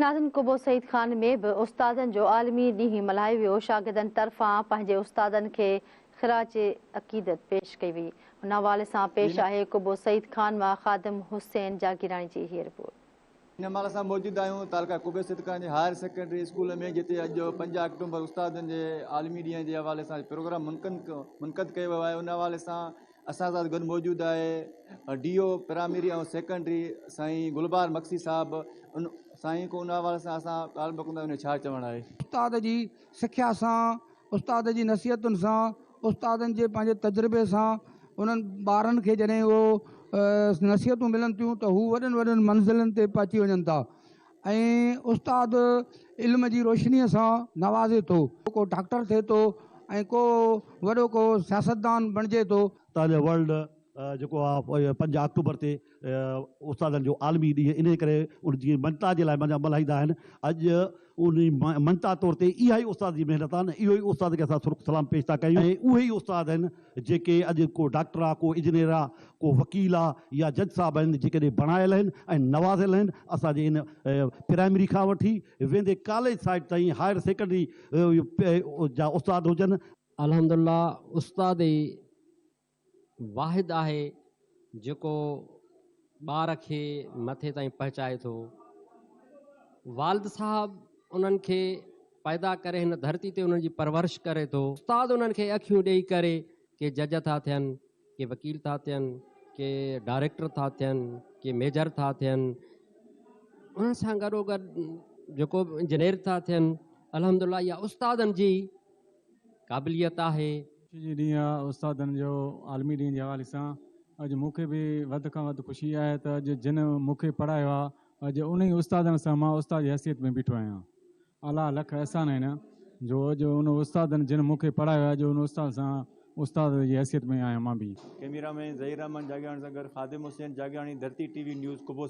ناظرين قبو سعيد خان ۾ به استادن جو عالمي ڏينهن ملهايو ويو، شاگردن طرفان پنهنجي استادن کي خراج عقيدت پيش ڪئي وئي. ان حوالي سان پيش آهي قبو سعيد خان مان خادم حسين جاگيراڻي جي هيء رپورٽ. هن مهل اسان موجود آهيون تعلقه قبي سعيد خان جي هائر سيڪنڊري اسڪول ۾ جتي اڄ 5 آڪٽومبر استادن جي عالمي ڏينهن جي حوالي سان پروگرام منعقد ڪيو ويو آهي. ان حوالي سان اسان سان گڏ موجود آهي ڊي او پرائمري ۽ سيڪنڊري سائين گلبار مگسي صاحب. ان سائين کو ان حوالي سان اسان ڳالهه ٻولهه ڪندا ان ڇا چوڻ آهي. استاد جي سکيا سان، استاد جي نصيحتن سان، استادن جي پنهنجي تجربي سان انهن ٻارن کي جڏهن اهو نصيحتون ملن ٿيون ته هو وڏن وڏن منزلن تي پهچي وڃن ٿا ۽ استاد علم جي روشنيء سان نوازي ٿو. ڪو ڊاڪٽر ٿئي ٿو ۽ ڪو وڏو ڪو سياستدان بڻجي ٿو. تان جو ورلڊ جيڪو آ 5 آڪٽوبر تي استادن جو عالمي ڏينهن انهي ڪري ان جي مڃتا جي لاء ملهائيندا آهن. اڄ ان مڃتا طور تي اها ئي استاد جي محنت آهي نه اهو ئي استاد کي اسان سرخ سلام پيش ٿا ڪيون ۽ اهي ئي استاد آهن جيڪي اڄ ڪو ڊاڪٽر آ ڪو انجنيئر آ ڪو وڪيل آ يا جج صاحب آهن جيڪڏهن بڻايل آهن ۽ نوازيل آهن اسان جي ان پرائمري کان وٺي ويندي ڪاليج سائيڊ تائين هائر سيڪنڊري جا استاد هجن. الحمدلله استاد ئي واحد آهي جيڪو ٻار کي مٿي تائين پهچائي ٿو. والد صاحب انهن کي پيدا ڪري هن ڌرتي تي انهن جي پرورش ڪري ٿو. استاد انهن کي اکيون ڏيئي ڪري ڪي جج ٿا ٿين، ڪي وڪيل ٿا ٿين، ڪي ڊائريڪٽر ٿا ٿين، ڪي ميجر ٿا ٿين، انهن سان گڏوگڏ جيڪو به انجنيئر ٿا ٿين، الحمدلله اها استادن جي قابليت آهي. خوشي جي ڏينهن آ استادن جو عالمي ڏينهن جي حوالي سان اڄ مون کي به وڌ کان وڌ خوشي آهي ته اڄ جن مون کي پڙهايو آ اڄ انهي استادن سان مان استاد جي حيثيت ۾ بيٺو آهيان. الله لک احسان آهن جو اڄ ان استادن جن مون کي پڙهايو آهي اڄ ان استاد سان استاد جي حيثيت ۾ آهيان مان به. ڪئميرا مين ظهير احمد جاگيراڻي سان گڏ Khadim Hussain Jagirani, Dharti T V news, Qubo.